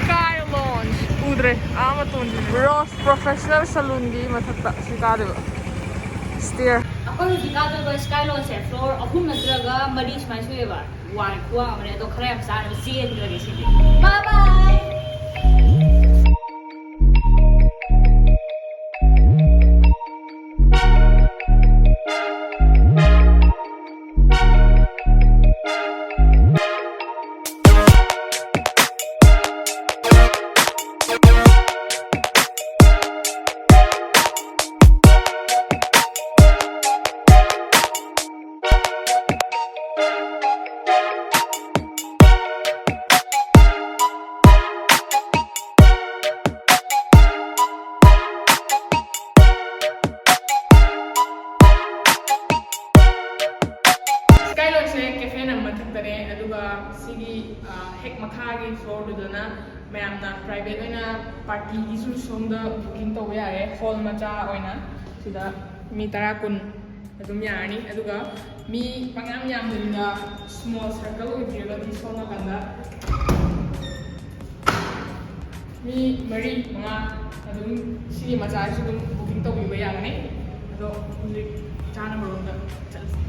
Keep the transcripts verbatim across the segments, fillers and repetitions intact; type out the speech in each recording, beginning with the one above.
Sky Lounge ꯎꯗ꯭ꯔꯦ, ꯑꯥ ꯃꯇꯣꯟꯁꯤꯅꯦ꯫ Rose Professional Saloonꯒꯤ ꯃꯊꯛꯇ ꯁꯤ ꯀꯥꯗꯣꯏꯕ stair꯫ ꯑꯩꯈꯣꯏ ꯍꯧꯖꯤꯛ ꯀꯥꯗꯣꯏꯕ Sky Loungeꯁꯦ floor ꯑꯍꯨꯝ ꯅꯠꯇ꯭ꯔꯒ ꯃꯔꯤ ꯁꯨꯃꯥꯏꯅ ꯁꯨꯏꯑꯦꯕ꯫ ꯋꯥꯏ ꯈꯨꯋꯥꯡ ꯑꯃꯅꯦ꯫ ꯑꯗꯣ ꯈꯔ ꯌꯥꯝ ꯆꯥꯅꯕ ꯆꯦꯟꯈ꯭ꯔꯒꯦ ꯁꯤꯗꯤ꯫ Bye bye! Sky Loungeꯁꯦ cafe ꯅ ꯃꯊꯛꯇꯅꯦ, ꯑꯗꯨꯒ ꯁꯤꯒꯤ, ꯑ, ꯍꯦꯛ ꯃꯈꯥꯒꯤ floor ꯗꯨꯗꯅ ꯃꯌꯥꯝꯅ private ꯑꯣꯏꯅ party ꯒꯤꯁꯨ ꯁꯣꯝꯗ booking ꯇꯧꯕ ꯌꯥꯔꯦ, hall ꯃꯆꯥ ꯑꯣꯏꯅ꯫ ꯁꯤꯗ ꯃꯤ ꯇꯔꯥ ꯀꯨꯟ ꯑꯗꯨꯝ ꯌꯥꯔꯅꯤ꯫ ꯑꯗꯨꯒ ꯃꯤ ꯄꯪꯌꯥꯝ ꯌꯥꯝꯗꯕꯤꯗ small circle ꯑꯣꯏꯕꯤꯔꯒꯗꯤ ꯁꯣꯝ ꯅꯥꯀꯟꯗ ꯃꯤ ꯃꯔꯤ ꯃꯉꯥ ꯑꯗꯨꯝ ꯁꯤꯒꯤ ꯃꯆꯥꯁꯤꯁꯨ ꯑꯗꯨꯝ booking ꯇꯧꯕꯤꯕ ꯌꯥꯒꯅꯤ꯫ ꯑꯗꯣ ꯍꯧꯖꯤꯛ ꯆꯥꯅꯕꯔꯣꯝꯗ ꯆꯠꯂꯁꯤ꯫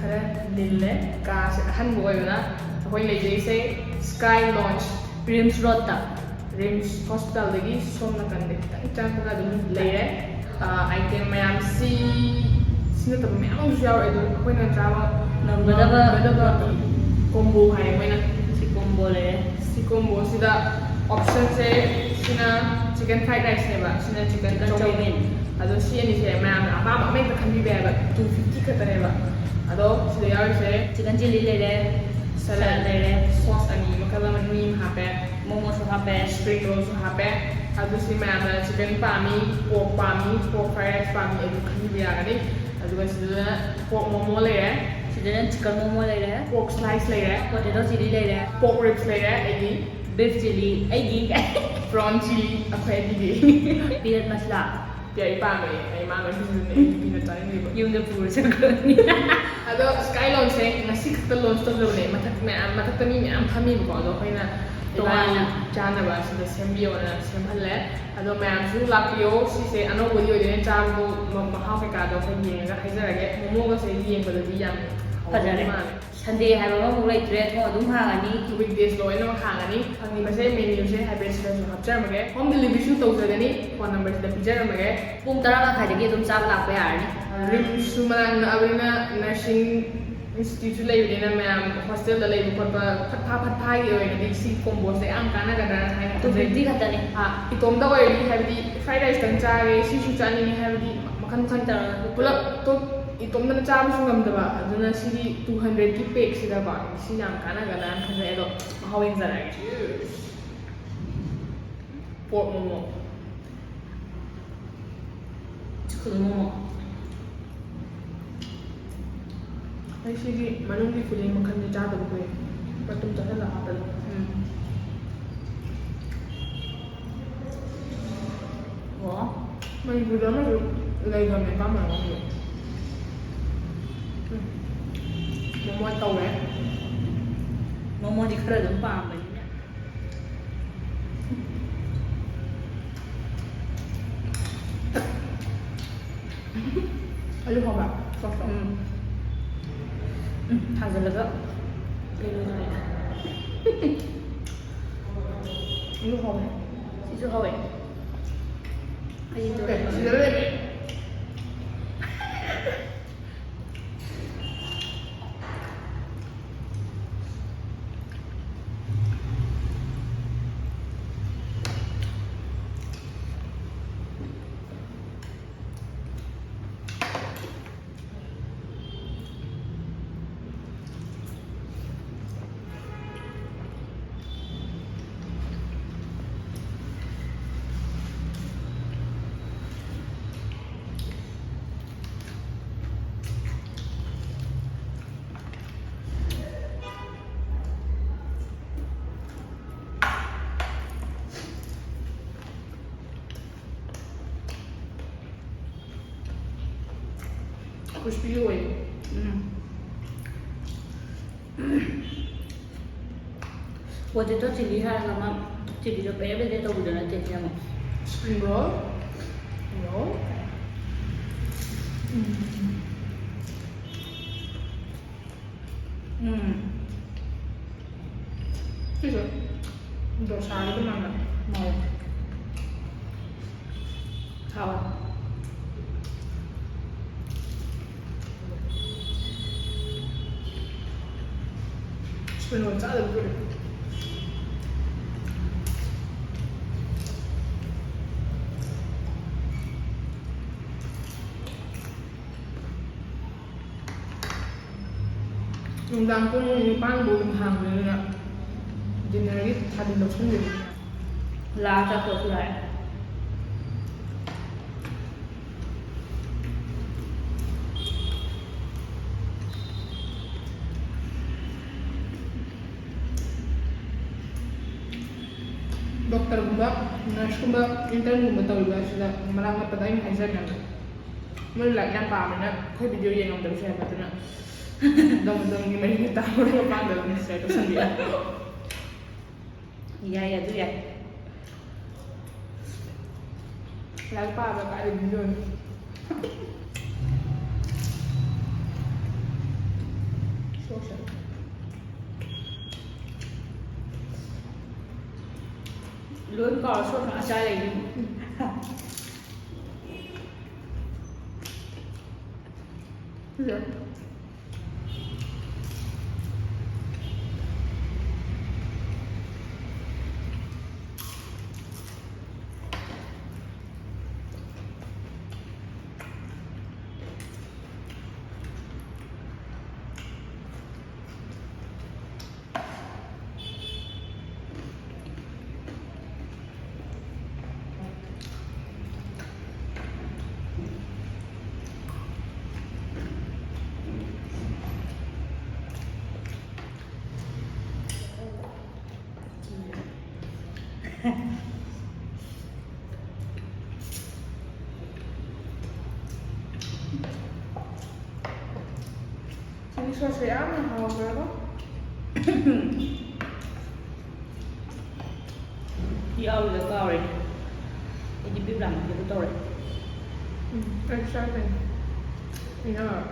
ꯈꯔ ꯅꯤꯜꯂꯦ꯫ ꯀꯥꯁꯦ ꯑꯍꯟꯕ ꯑꯣꯏꯕꯅ ꯑꯩꯈꯣꯏ ꯂꯩꯖꯩꯁꯦ Sky Lounge, ꯔꯤꯝꯁ ꯔꯣꯗꯇ꯫ ꯔꯤꯝꯁ ꯍꯣꯁꯄꯤꯇꯥꯜꯗꯒꯤ ꯁꯣꯝ ꯅꯥꯀꯟꯗ ꯈꯤꯇꯪ ꯆꯪꯉꯛꯄꯒ ꯑꯗꯨꯝ ꯂꯩꯔꯦ꯫ ꯑꯥꯏꯇꯦꯝ ꯃꯌꯥꯝꯁꯤ, ꯁꯤ ꯅꯠꯇꯕ ꯃꯌꯥꯝ ꯑꯃꯁꯨ ꯌꯥꯎꯔꯦ, ꯑꯗꯣ ꯑꯩꯈꯣꯏꯅ ꯆꯥꯕ ꯉꯝꯒꯗꯕ ꯉꯝꯒꯗꯕ ꯀꯣꯝꯕꯣ ꯍꯥꯏꯌꯦ ꯃꯣꯏꯅ꯫ ꯁꯤ ꯀꯣꯝꯕꯣ ꯂꯩꯔꯦ꯫ ꯁꯤ ꯀꯣꯝꯕꯣꯁꯤꯗ ꯑꯣꯞꯁꯟꯁꯦ, ꯁꯤꯅ ꯆꯤꯀꯟ ꯐ꯭ꯔꯥꯏꯗ ꯔꯥꯏꯁꯅꯦꯕ, ꯁꯤꯅ ꯆꯤꯀꯟ ꯆꯤꯀꯟ ꯆꯧꯃꯤꯟ꯫ ꯆꯧꯃꯤꯟ꯫ ꯑꯗꯣ ꯁꯤ ꯑꯅꯤꯁꯦ ꯃꯌꯥꯝꯅ ꯑꯄꯥꯝꯕ ꯑꯃꯍꯦꯛꯇ ꯈꯟꯕꯤꯕ ꯌꯥꯏꯕ, ꯇꯨ ꯐꯤꯐꯇꯤ ꯈꯛꯇꯅꯦꯕ꯫ ꯑꯗꯣ ꯁꯤꯗ ꯌꯥꯎꯔꯤꯁꯦ ꯆꯤꯀꯟ ꯆꯤꯂꯤ ꯂꯩꯔꯦ, ꯁꯂꯥꯗ ꯁꯂꯥꯗ ꯂꯩꯔꯦ, ꯁꯣꯁ ꯑꯅꯤ ꯃꯈꯜ ꯑꯃ, ꯅꯨꯏ ꯑꯃ ꯍꯥꯞꯄꯦ, ꯃꯣꯃꯣꯁꯨ ꯍꯥꯞꯄꯦ꯫ ꯁ꯭ꯄ꯭ꯔꯤꯡ ꯔꯣꯜꯁꯨ ꯍꯥꯞꯄꯦ꯫ ꯑꯗꯨ ꯁꯤ ꯃꯌꯥꯝꯅ ꯆꯤꯀꯟ ꯄꯥꯝꯃꯤ, ꯄꯣꯔꯛ ꯄꯥꯝꯃꯤ, ꯄꯣꯔꯛ ꯐ꯭ꯔꯥꯏꯗ ꯔꯥꯏꯁ ꯄꯥꯝꯃꯤ, ꯑꯗꯨ ꯈꯟꯕꯤꯕ ꯌꯥꯒꯅꯤ꯫ ꯑꯗꯨꯒ ꯁꯤꯗꯅ ꯄꯣꯔꯛ ꯃꯣꯃꯣ ꯂꯩꯔꯦ, ꯁꯤꯗꯅ ꯆꯤꯀꯟ ꯃꯣꯃꯣ ꯂꯩꯔꯦ, ꯄꯣꯔꯛ ꯁ꯭ꯂꯥꯏꯁ ꯂꯩꯔꯦ, ꯄꯣꯇꯦꯇꯣ ꯆꯤꯂꯤ ꯂꯩꯔꯦ, ꯄꯣꯔꯛ ꯔꯤꯞꯁ ꯂꯩꯔꯦ, ꯑꯩꯒꯤ ꯕꯤꯐ ꯆꯤꯂꯤ ꯑꯩꯒꯤ, ꯄ꯭ꯔꯣꯟ ꯆꯤꯂꯤ ꯑꯩꯈꯣꯏ ꯑꯅꯤꯒꯤ꯫ ꯄꯤꯅꯠ ꯃꯁꯂꯥ꯫ ꯄꯤ, ꯑꯩ ꯄꯥꯝꯃꯦ, ꯑꯩ ꯃꯥ ꯂꯣꯏ ꯄꯤꯖꯕꯅꯦ, ꯑꯩꯗꯤ ꯄꯤꯅꯠ ꯆꯥꯅꯤꯡꯗꯦꯕ꯫ ꯌꯨꯝꯗ ꯄꯨꯔ ꯆꯠꯈ꯭ꯔꯅꯤ꯫ ꯑꯗꯣ Sky Loungeꯁꯦ ꯉꯁꯤ ꯈꯛꯇ ꯂꯣꯟꯁ ꯇꯧꯖꯕꯅꯦ꯫ ꯃꯊꯛ ꯃꯌꯥꯝ, ꯃꯊꯛꯇ ꯃꯤ ꯃꯌꯥꯝ ꯐꯝꯃꯤꯕꯀꯣ, ꯑꯗꯣ ꯑꯩꯈꯣꯏꯅ ꯇꯣꯉꯥꯟꯅ ꯏꯕꯥꯅꯤ ꯆꯥꯅꯕ ꯑꯁꯤꯗ ꯁꯦꯝꯕꯤꯌꯣꯅ ꯁꯦꯝꯍꯜꯂꯦ꯫ ꯑꯗꯣ ꯃꯌꯥꯝꯁꯨ ꯂꯥꯛꯄꯤꯌꯣ꯫ ꯁꯤꯁꯦ ꯑꯅꯧꯕꯗꯤ ꯑꯣꯏꯗꯣꯏꯅꯦ, ꯆꯥꯕꯗꯣ ꯃ-, ꯃꯍꯥꯎ ꯀꯩꯀꯥꯗꯣ ꯑꯩꯈꯣꯏ ꯌꯦꯡꯉꯒ ꯍꯥꯏꯖꯔꯒꯦ꯫ ꯃꯣꯃꯣꯒꯁꯦ ꯌꯦꯡꯕꯗꯗꯤ ꯌꯥꯝ ꯍꯥꯎꯗꯧ ꯐꯖꯔꯦ꯫ ꯃꯥꯜꯂꯦ꯫ ꯁꯟꯗꯦ ꯍꯥꯏꯕ ꯑꯃꯃꯨꯛ ꯂꯩꯇ꯭ꯔꯦ, ꯊꯣꯡ ꯑꯗꯨꯝ ꯍꯥꯡꯉꯅꯤ꯫ ꯋꯤꯛꯗꯦꯁ ꯂꯣꯏꯅꯃꯛ ꯍꯥꯡꯉꯅꯤ꯫ ꯐꯪꯉꯤꯕꯁꯦ ꯃꯦꯅ꯭ꯌꯨꯁꯦ ꯍꯥꯏꯐꯦꯠ ꯁꯤꯗꯁꯨ ꯍꯥꯞꯆꯔꯝꯃꯒꯦ꯫ ꯍꯣꯝ ꯗꯦꯂꯤꯚꯔꯤꯁꯨ ꯇꯧꯖꯒꯅꯤ, ꯐꯣꯟ ꯅꯝꯕꯔꯁꯤꯗ ꯄꯤꯖꯔꯝꯃꯒꯦ꯫ ꯄꯨꯡ ꯇꯔꯥ ꯃꯈꯥꯏꯗꯒꯤ ꯑꯗꯨꯝ ꯆꯥꯕ ꯂꯥꯛꯄ ꯌꯥꯔꯅꯤ꯫ ꯔꯤꯝꯁꯁꯨ ꯃꯅꯥꯛ ꯅꯛꯑꯕꯅꯤꯅ ꯅꯔꯁꯤꯡ ꯏꯟꯁꯇꯤꯇ꯭ꯌꯨꯠꯁꯨ ꯂꯩꯕꯅꯤꯅ ꯃꯌꯥꯝ ꯍꯣꯁꯇꯦꯜꯗ ꯂꯩꯕ ꯈꯣꯠꯄ ꯐꯠ ꯐꯥ ꯐꯠ ꯐꯥꯒꯤ ꯑꯣꯏꯔꯒꯗꯤ ꯁꯤ ꯀꯣꯝꯕꯣꯁꯦ ꯌꯥꯝ ꯀꯥꯟꯅꯒꯗ꯭ꯔꯥꯅ ꯍꯥꯏꯅ ꯇꯨ ꯈꯟꯖꯩ꯫ ꯐꯤꯐꯇꯤ ꯈꯛꯇꯅꯤ꯫ ꯑꯥ, ꯏꯇꯣꯝꯇ ꯑꯣꯏꯔꯗꯤ ꯍꯥꯏꯕꯗꯤ ꯐ꯭ꯔꯥꯏꯗ ꯔꯥꯏꯁꯇꯪ ꯆꯥꯔꯦ, ꯁꯤꯁꯨ ꯆꯥꯅꯤꯡꯉꯦ ꯍꯥꯏꯕꯗꯤ ꯃꯈꯜ ꯃꯈꯜ ꯇꯧꯔꯒ ꯄꯨꯂꯞ ꯇꯣ-, ꯏꯇꯣꯝꯇꯅ ꯆꯥꯕꯁꯨ ꯉꯝꯗꯕ, ꯑꯗꯨꯅ ꯁꯤꯒꯤ ꯇꯨ ꯍꯟꯗ꯭ꯔꯦꯠꯀꯤ ꯄꯦꯛꯁꯤꯗꯀꯣ ꯁꯤ ꯌꯥꯝ ꯀꯥꯟꯅꯒꯗ꯭ꯔꯥꯅ ꯈꯟꯖꯩ꯫ ꯑꯗꯣ ꯃꯍꯥꯎ ꯌꯦꯡꯖꯔꯛꯑꯒꯦ꯫ ꯄꯣꯔꯛ ꯃꯣꯃꯣ꯫ ꯆꯤꯛꯀꯟ ꯃꯣꯃꯣ꯫ ꯑꯩ ꯁꯤꯒꯤ ꯃꯅꯨꯡꯒꯤ ꯐꯤꯂꯤꯡ ꯃꯈꯜꯁꯦ ꯆꯥꯗꯕ ꯀꯨꯏꯔꯦ꯫ ꯃꯇꯨꯝ ꯆꯥꯁꯤꯜꯂꯒ ꯍꯥꯞꯄꯗꯣ꯫ ꯎꯝ꯫ ꯑꯣ꯫ ꯃꯅꯤꯄꯨꯔꯗ ꯑꯃꯁꯨ ꯂꯩꯈ꯭ꯔꯕꯅꯦ, ꯀꯔꯝꯕꯅꯣ ꯈꯪꯗꯦ꯫ ꯎꯝ꯫ ꯃꯣꯃꯣ ꯇꯧꯔꯦ꯫ ꯃꯣꯃꯣꯗꯤ ꯈꯔ ꯑꯗꯨꯝ ꯄꯥꯝꯕꯅꯤꯅ꯫ ꯑꯂꯨ ꯍꯥꯎꯕ꯭ꯔꯥ? ꯁꯣꯁꯇꯣ? ꯎꯝ꯫ ꯊꯥꯡꯖꯜꯂꯒ ꯀꯩꯅꯣ ꯇꯧꯔꯦ꯫ ꯁꯤꯁꯨ ꯍꯥꯎꯋꯦ꯫ ꯁꯤꯁꯨ ꯍꯥꯎꯋꯦ꯫ ꯑꯩ ꯇꯧꯔꯦ꯫ ꯁꯤꯗ ꯂꯩꯔꯦ꯫ Crispy ꯑꯣꯏ꯫ ꯎꯝ꯫ Potato chilli ꯍꯥꯏꯔꯒ ꯑꯃ chilliꯗꯣ ꯄꯦꯔꯦ ꯄꯦꯔꯦ ꯇꯧꯕꯤꯗꯣ ꯅꯠꯇꯦ ꯁꯤ ꯑꯃꯨꯛ꯫ Spring roll? Roll? ꯎꯝ꯫ ꯎꯝ꯫ ꯁꯤꯁꯦ ꯗꯣꯁꯥꯒꯤꯗꯨ ꯃꯥꯟꯕ꯫ ꯃꯥꯜꯂꯦ꯫ ꯍꯥꯎꯋꯦ꯫ Spring roll ꯆꯥꯗꯕ ꯀꯨꯏꯔꯦ꯫ ꯅꯨꯡꯗꯥꯡ ꯄꯨꯡ ꯅꯤꯄꯥꯟ ꯐꯥꯎ ꯑꯗꯨꯝ ꯍꯥꯡꯕꯅꯤꯅ dinnerꯒꯤ ꯊꯥꯗꯤ ꯂꯧꯁꯤꯟꯗꯕꯅꯤꯅ꯫ ꯂꯥꯛꯑ ꯆꯥꯊꯣꯛꯑꯁꯨ ꯌꯥꯔꯦ꯫ Doctorꯒꯨꯝꯕ, nurseꯀꯨꯝꯕ, internꯒꯨꯝꯕ ꯇꯧꯔꯤꯕ ꯑꯁꯤꯗ ꯃꯅꯥꯛ ꯅꯛꯄꯗ ꯑꯩꯅ ꯍꯥꯏꯖꯕꯅꯦꯕ꯫ ꯃꯣꯏ ꯂꯥꯏꯔꯤꯛ ꯌꯥꯝ ꯄꯥꯝꯃꯤꯅ ꯑꯩꯈꯣꯏ video ꯌꯦꯡꯉꯝꯗꯕꯁꯨ ꯌꯥꯏ, ꯑꯗꯨꯅ ꯗꯣꯡ ꯗꯣꯡꯒꯤ ꯃꯔꯤ ꯃꯇꯥ ꯃꯔꯨꯞ ꯃꯄꯥꯡꯗ ꯑꯗꯨꯝ share ꯇꯧꯁꯟꯕꯤꯌꯨ꯫ ꯌꯥꯏ, ꯑꯗꯨ ꯌꯥꯏ꯫ ꯂꯥꯏꯔꯤꯛ ꯄꯥꯕ ꯀꯥꯏꯗ videoꯅꯣ? ꯂꯣꯏ ꯀꯥꯎꯔ ꯁꯣꯝꯗ ꯑꯆꯥꯔ ꯂꯩꯔꯤ꯫ ꯆꯤꯂꯤ ꯁꯣꯁꯁꯦ ꯌꯥꯝꯅ ꯍꯥꯎꯈ꯭ꯔꯦꯀꯣ꯫ ꯌꯥꯎꯔꯤꯗ ꯀꯥꯎꯔꯦ꯫ ꯑꯩꯗꯤ ꯕꯤꯕ꯭ꯂꯥꯃꯛꯇꯕꯨ ꯇꯧꯔꯦ꯫ ꯎꯝ, ꯑꯩ ꯆꯥꯗꯣꯏꯅꯦ꯫ ꯏꯟꯖꯥꯡ ꯍꯥꯎꯋꯦ꯫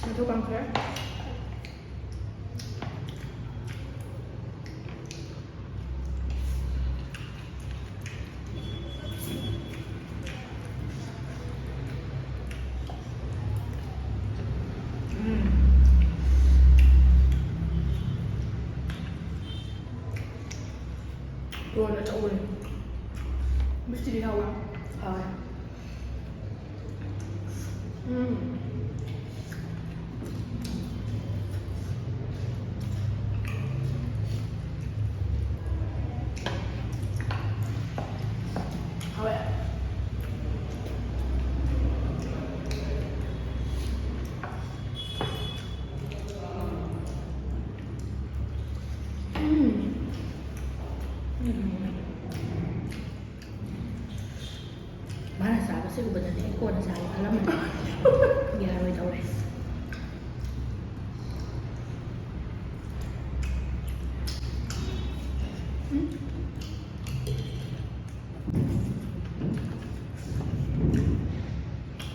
ꯃꯊꯧ ꯀꯥꯡꯈ꯭ꯔꯦ꯫ ꯎꯝ꯫ ꯔꯣꯜ ꯑꯆꯧꯕꯅꯤ꯫ ꯃꯤꯁꯇ꯭ꯔꯤ ꯍꯥꯎꯕ꯭ꯔꯥ? ꯍꯥꯎꯋꯦ꯫ ꯎꯝ꯫ ꯍꯥꯎꯋꯦ꯫ ꯎꯝ꯫ ꯎꯝ꯫ ꯎꯕꯗꯅꯦ ꯑꯩ ꯀꯣꯟꯅ ꯆꯥꯒꯦ ꯈꯜꯂꯝꯕꯅꯦ꯫ ꯌꯥꯔꯣꯏꯗꯧꯔꯦ꯫ ꯎꯝ꯫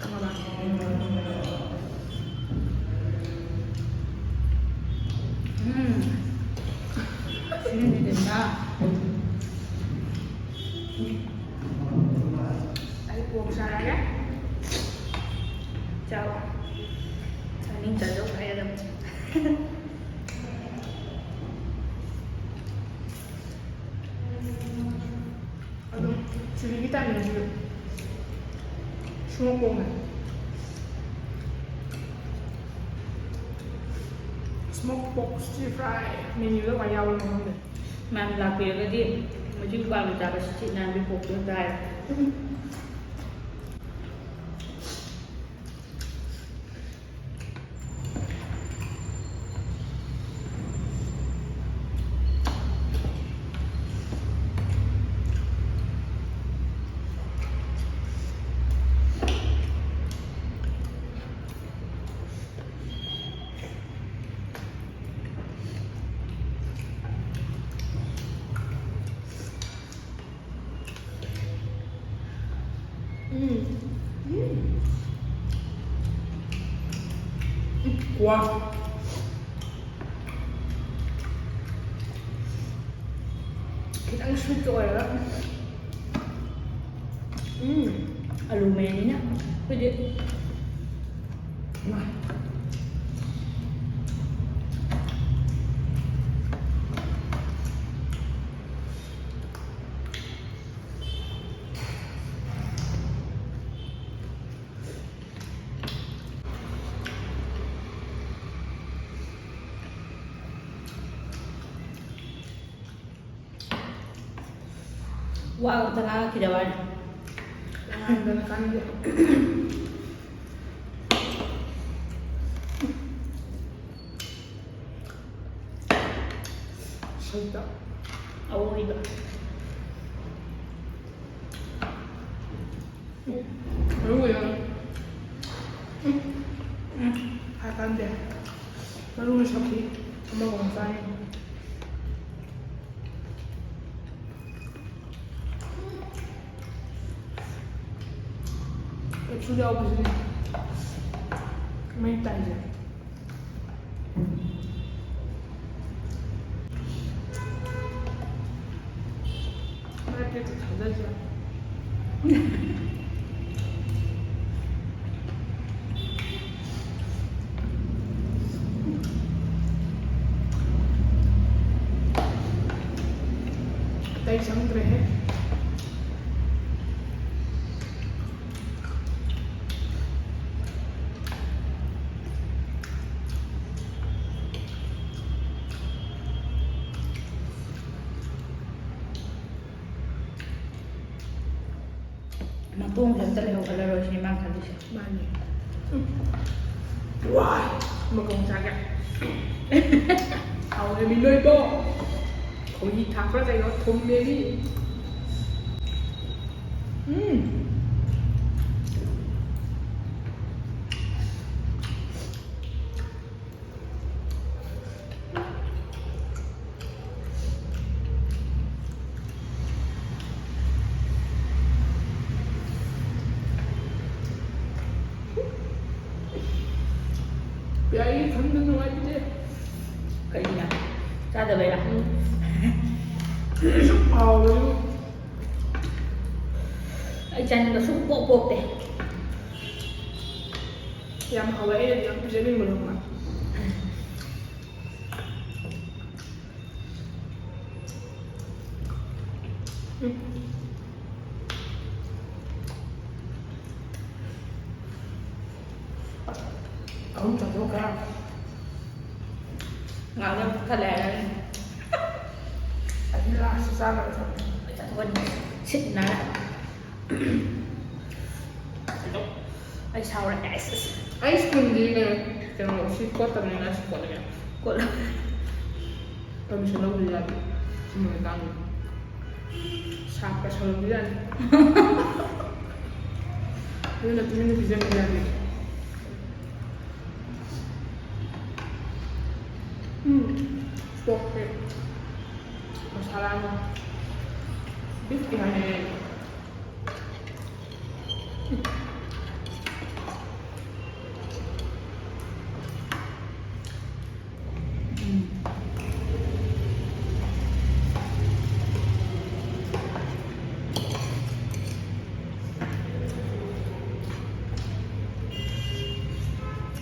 ꯈꯪꯉꯕ? ꯎꯝ꯫ ꯁꯤꯅꯅꯦ ꯀꯩꯅꯣ꯫ ꯑꯩ ꯄꯣꯛ ꯆꯥꯔꯒꯦ꯫ ꯆꯥꯎ꯫ ꯆꯥꯅꯤꯡꯗ꯭ꯔꯁꯨ ꯍꯥꯏꯔꯗꯕꯅꯤ꯫ ꯑꯗꯨꯝ ꯁꯤꯗꯒꯤ ꯇꯥꯏꯃꯤꯡꯁꯤ ꯁꯨꯃꯣꯛ ꯄꯣꯛꯅ ꯁ꯭ꯃꯣꯛ ꯄꯣꯛ ꯁ꯭ꯇꯤꯔ ꯐ꯭ꯔꯥꯏ ꯃꯦꯅ꯭ꯌꯨꯗ ꯀꯃꯥꯏꯅ ꯌꯥꯎꯔꯤꯅꯣ ꯈꯪꯗꯦ꯫ ꯃꯌꯥꯝ ꯂꯥꯛꯄꯤꯔꯒꯗꯤ ꯃꯩꯇꯩ ꯅꯨꯄꯥ ꯃꯆꯥ ꯁꯤꯠ ꯅꯥꯟꯕꯤ ꯄꯣꯛꯇꯣꯏ ꯇꯥꯏ꯫ ꯎꯝ꯫ ꯎꯝ꯫ ꯎꯝ, ꯋꯥ꯫ ꯈꯤꯇꯪ ꯁ꯭ꯋꯤꯠꯀ ꯑꯣꯏꯔꯒ꯫ ꯎꯝ꯫ ꯑꯂꯨ ꯃꯦꯟꯅꯤꯅ ꯑꯩꯈꯣꯏꯗꯤ꯫ ꯃꯥ꯫ ꯋꯥ ꯑꯝꯇ ꯉꯥꯡꯉꯛꯈꯤꯗꯕ ꯋꯥꯅꯤ꯫ ꯉꯥꯡꯗꯅ ꯀꯥꯟꯅꯗꯦ꯫ ꯁꯩꯇ꯫ ꯑꯋꯣꯏꯕ꯫ ꯃꯔꯨ ꯑꯣꯏꯅ, ꯎꯝ, ꯎꯝ, ꯍꯥꯏ ꯀꯥꯟꯗꯦ꯫ ꯃꯔꯨ ꯁꯛꯄꯤ ꯑꯃꯒ ꯑꯃꯨꯛ ꯆꯥꯅꯤ꯫ ꯀꯦꯞꯁꯨꯜ ꯌꯥꯎꯕꯁꯤꯅꯦ ꯃꯩ ꯇꯥꯏꯁꯦ꯫ ꯃꯥꯏ ꯄꯦꯛꯇ ꯊꯥꯖꯗ꯭ꯔꯦ꯫ ꯑꯇꯩ ꯆꯪꯗ꯭ꯔꯦꯍꯦ꯫ ꯃꯇꯣꯡꯁꯦ ꯑꯝꯇ ꯂꯩꯍꯧꯒꯠꯂꯔꯣꯏ ꯁꯤꯅꯦ ꯃꯥꯅ ꯈꯜꯂꯤꯁꯦ꯫ ꯃꯥꯅꯦ꯫ ꯎꯝ꯫ ꯋꯥꯏ! ꯃꯀꯣꯡ ꯆꯥꯒꯦ꯫ ꯍꯥꯎꯋꯦ ꯃꯤꯂꯣꯏꯕꯣ꯫ ꯈꯣꯏꯍꯤ ꯊꯥꯛꯄ꯭ꯔꯥ ꯀꯩꯅꯣ ꯊꯨꯝꯃꯦ ꯃꯤ꯫ ꯎꯝ꯫ ꯌꯥꯏꯌꯦ, ꯈꯟꯕ ꯅꯨꯡꯉꯥꯏꯕꯤꯗꯦ꯫ ꯀꯩꯒꯤꯅꯣ? ꯆꯥꯗꯕꯩꯔꯥ? ꯎꯝ꯫ ꯁꯨꯝ ꯍꯥꯎꯕꯗꯨ꯫ ꯑꯩ ꯆꯥꯅꯤꯡꯕ ꯁꯨꯡ ꯄꯣꯛ ꯄꯣꯛꯇꯦ꯫ ꯌꯥꯝ ꯍꯥꯎꯋꯦ, ꯑꯩꯅꯗꯤ ꯌꯥꯝ ꯄꯤꯖꯅꯤꯡꯕꯗꯣ ꯈꯪꯕ꯭ꯔꯥ? ꯎꯝ꯫ ꯑꯍꯨꯝ ꯆꯥꯊꯣꯛꯈ꯭ꯔꯦ꯫ ꯉꯥꯛꯇꯪ ꯈꯔ ꯂꯩꯔꯒ ꯑꯗꯨ ꯂꯥꯁꯇ ꯆꯥꯅꯕ ꯊꯝꯃꯦ꯫ ꯆꯥꯊꯣꯛꯑꯅꯤ꯫ ꯁꯤꯠ ꯅꯥꯜꯂꯦ꯫ ꯑꯩ ꯁꯥꯎꯔꯦ꯫ ꯑꯩꯁ, ꯑꯩꯁ꯫ ꯑꯩ ꯁ꯭ꯄꯨꯟꯗꯤ ꯀꯩꯅꯣ, ꯀꯩꯅꯣ, ꯁꯤ ꯀꯣꯠꯇꯕꯅꯤꯅ ꯁꯤ ꯀꯣꯠꯂꯒꯦ꯫ ꯀꯣꯠꯂꯣ꯫ ꯄꯔꯃꯤꯁꯟ ꯂꯧꯗ ꯌꯥꯗꯦ꯫ ꯁꯤ ꯃꯣꯏ ꯇꯥꯡꯉꯤ꯫ ꯁꯥꯞꯀ ꯁꯧꯔꯝꯕ ꯌꯥꯅꯤ꯫ ꯑꯗꯨꯅ ꯇꯨꯃꯤꯟꯅ ꯄꯤꯖꯕꯤꯔꯒꯦ꯫ ꯎꯝ, pork ꯁꯦ ꯃꯁꯥꯂꯥꯅ beef ꯀꯤ ꯍꯥꯏꯅꯩ꯫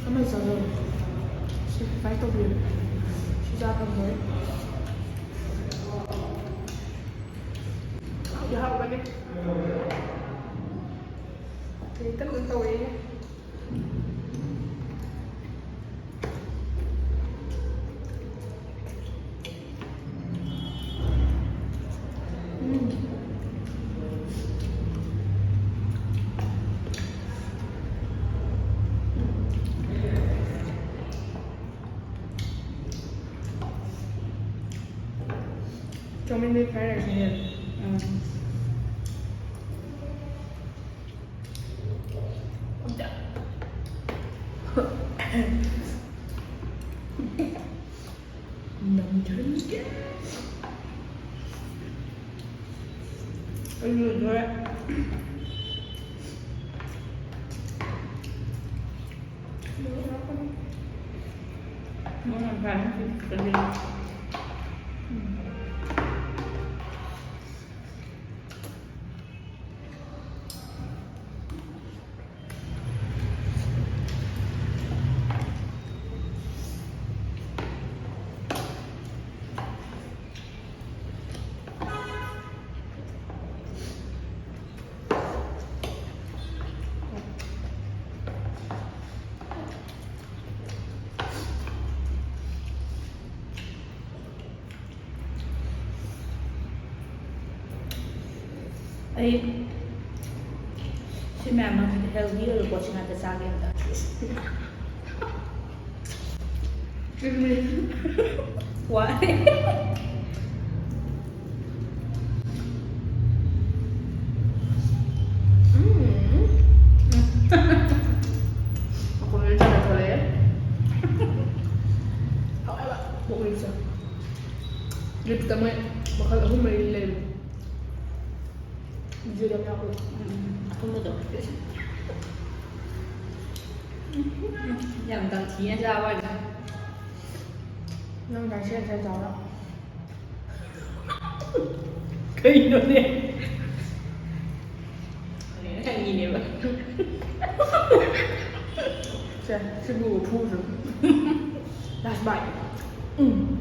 ꯀꯃꯥꯏꯅ ꯆꯥꯗꯣꯏꯅꯣ? Sacrifice ꯇꯧꯕꯤꯔꯣ꯫ ꯁꯤ ꯆꯥ ꯐꯪꯉꯣꯏ꯫ ꯍꯥꯎꯗꯤ ꯍꯥꯎꯕꯅꯦ꯫ ꯀꯩ ꯀꯟꯅ ꯇꯧꯔꯤꯅꯦ꯫ Chow mein fried rice ꯅꯦ꯫ ꯎꯝ꯫ ꯅꯝꯊꯟꯒꯦ꯫ ꯑꯩ ꯂꯣꯏꯗꯣꯔꯦ꯫ ꯃꯣꯏ ꯌꯥꯝ ꯐꯔꯦ, ꯉꯁꯤ ꯆꯤꯛꯀꯟꯁꯦ꯫ ꯎꯝ꯫ ꯑꯩ ꯁꯤ ꯃꯌꯥꯝ ꯃꯔꯛꯁꯤꯗ healthy ꯑꯣꯏꯕ ꯄꯣꯠꯁꯤ ꯉꯥꯛꯇ ꯆꯥꯒꯦ ꯑꯝꯇ꯫ ꯋꯥꯔꯦ꯫ ꯎꯝ꯫ ꯁꯤꯡꯖꯨꯗ ꯌꯥꯎꯕꯗꯣ꯫ ꯑꯊꯨꯝꯕꯗꯣ꯫ ꯌꯥꯝ ꯇꯝꯊꯤꯅ ꯆꯥꯕ ꯑꯣꯏꯅ꯫ ꯅꯪ ꯗꯥꯏꯁꯦꯟꯁ ꯌꯥꯝ ꯆꯥꯎꯔꯣ꯫ ꯀꯩꯅꯣꯅꯦ? ꯅꯪꯒꯤꯅꯦꯕ꯫ ꯁꯦ, ꯁꯤꯕꯨ ꯐꯨꯁꯨ꯫ Last bite. ꯎꯝ꯫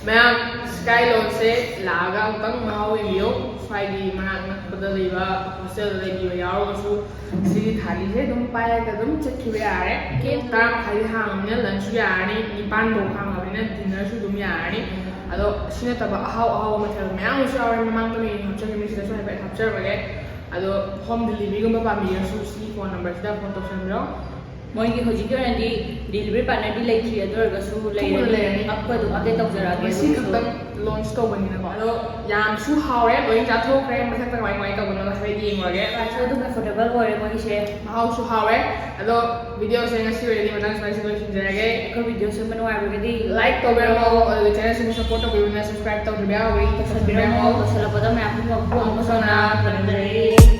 ꯃꯌꯥꯝ, ꯁ꯭ꯀꯥꯏ ꯂꯣꯟꯁꯦ ꯂꯥꯛꯑꯒ ꯑꯃꯨꯛꯇꯪ ꯃꯍꯥꯎ ꯌꯦꯡꯕꯤꯌꯨ꯫ ꯁ꯭ꯋꯥꯏꯒꯤ ꯃꯅꯥꯛ ꯅꯛꯄꯗ ꯂꯩꯕ ꯍꯣꯁꯇꯦꯜꯗ ꯂꯩꯕꯤꯕ ꯌꯥꯎꯔꯒꯁꯨ ꯁꯤꯒꯤ ꯊꯥꯂꯤꯁꯦ ꯑꯗꯨꯝ ꯄꯥꯏꯔꯒ ꯑꯗꯨꯝ ꯆꯠꯈꯤꯕ ꯌꯥꯔꯦ꯫ ꯄꯨꯡ ꯇꯔꯥ ꯃꯈꯥꯏꯗꯤ ꯍꯥꯡꯉꯕꯅꯤꯅ ꯂꯟꯁꯁꯨ ꯌꯥꯔꯅꯤ, ꯅꯤꯄꯥꯟ ꯐꯥꯎ ꯍꯥꯡꯉꯕꯅꯤꯅ ꯗꯤꯟꯅꯔꯁꯨ ꯑꯗꯨꯝ ꯌꯥꯔꯅꯤ꯫ ꯑꯗꯣ ꯁꯤ ꯅꯠꯇꯕ ꯑꯍꯥꯎ ꯑꯍꯥꯎꯕ ꯃꯊꯦꯜ ꯃꯌꯥꯝ ꯑꯃꯁꯨ ꯌꯥꯎꯔꯦ, ꯃꯃꯥꯡꯗ ꯃꯦꯅ꯭ꯌꯨ ꯍꯥꯞꯆꯈꯤꯕꯅꯤ, ꯁꯤꯗꯁꯨ ꯍꯥꯏꯐꯦꯠ ꯍꯥꯞꯆꯔꯕꯒꯦ꯫ ꯑꯗꯣ ꯍꯣꯝ ꯗꯤꯂꯤꯚꯔꯤꯒꯨꯝꯕ ꯄꯥꯝꯕꯤꯔꯁꯨ ꯁꯤꯒꯤ ꯐꯣꯟ ꯅꯝꯕꯔꯁꯤꯗ ꯐꯣꯟ ꯇꯧꯁꯟꯕꯤꯔꯣ꯫ ꯃꯣꯏꯒꯤ ꯍꯧꯖꯤꯛꯀꯤ ꯑꯣꯏꯅꯗꯤ ꯗꯤꯂꯤꯚꯔꯤ ꯄꯥꯔꯠꯅꯔꯗꯤ ꯂꯩꯇ꯭ꯔꯤ, ꯑꯗꯨ ꯑꯣꯏꯔꯒꯁꯨ ꯊꯨꯅ ꯂꯩꯔꯅꯤ꯫ ꯂꯩꯔꯅꯤ꯫ ꯑꯞꯀꯗꯣ ꯑꯞꯗꯦꯠ ꯇꯧꯖꯔꯛꯑꯒꯦ꯫ ꯉꯁꯤ ꯑꯗꯨꯒꯤꯁꯨ ꯈꯛꯇꯪ ꯂꯣꯟꯁ ꯇꯧꯕꯅꯤꯅꯀꯣ꯫ ꯑꯗꯣ ꯌꯥꯝꯁꯨ ꯍꯥꯎꯔꯦ, ꯂꯣꯏ ꯆꯥꯊꯣꯛꯈ꯭ꯔꯦ꯫ ꯃꯊꯛꯇ ꯀꯃꯥꯏ ꯀꯃꯥꯏꯅ ꯇꯧꯕꯅꯣ ꯍꯥꯏꯐꯦꯠ ꯌꯦꯡꯉꯨꯔꯒꯦ꯫ ꯄ꯭ꯔꯥꯏꯁꯁꯨ ꯑꯗꯨꯝ ꯑꯦꯐꯣꯔꯗꯦꯕꯜ ꯑꯣꯏꯔꯦ ꯃꯣꯏꯒꯤꯁꯦ꯫ ꯃꯍꯥꯎꯁꯨ ꯍꯥꯎꯔꯦ꯫ ꯑꯗꯣ ꯚꯤꯗꯤꯑꯣꯁꯦ ꯉꯁꯤ ꯑꯣꯏꯅꯗꯤ ꯃꯇꯥꯡ ꯁ꯭ꯋꯥꯏꯁꯤꯗ ꯂꯣꯏꯁꯤꯟꯖꯔꯒꯦ꯫ ꯑꯩꯈꯣꯏ ꯚꯤꯗꯤꯑꯣ ꯁꯦꯝꯕ ꯅꯨꯡꯉꯥꯏꯔꯒꯗꯤ ꯂꯥꯏꯛ ꯇꯧꯕꯤꯔꯝꯃꯣ, ꯑꯗꯨꯒ ꯆꯦꯅꯦꯜꯁꯤꯕꯨ ꯁꯞꯄꯣꯔꯠ ꯇꯧꯕꯤꯕꯅ ꯁꯕꯁꯀ꯭ꯔꯥꯏꯕ ꯇꯧꯗ꯭ꯔꯤꯕ ꯌꯥꯎꯔꯒꯗꯤ ꯇꯧꯁꯟꯕꯤꯔꯝꯃꯣ꯫ ꯇꯧꯁꯟꯕꯤꯔꯝꯃꯣ꯫ ꯇꯧꯁꯜꯂꯛꯄꯗ ꯃꯌꯥꯝ ꯄꯨꯝꯅꯃꯛꯄꯨ ꯑꯃꯨꯛ ꯑꯃꯨꯛ ꯍꯟꯅ ꯈꯨꯔꯨꯝꯖꯔꯤ꯫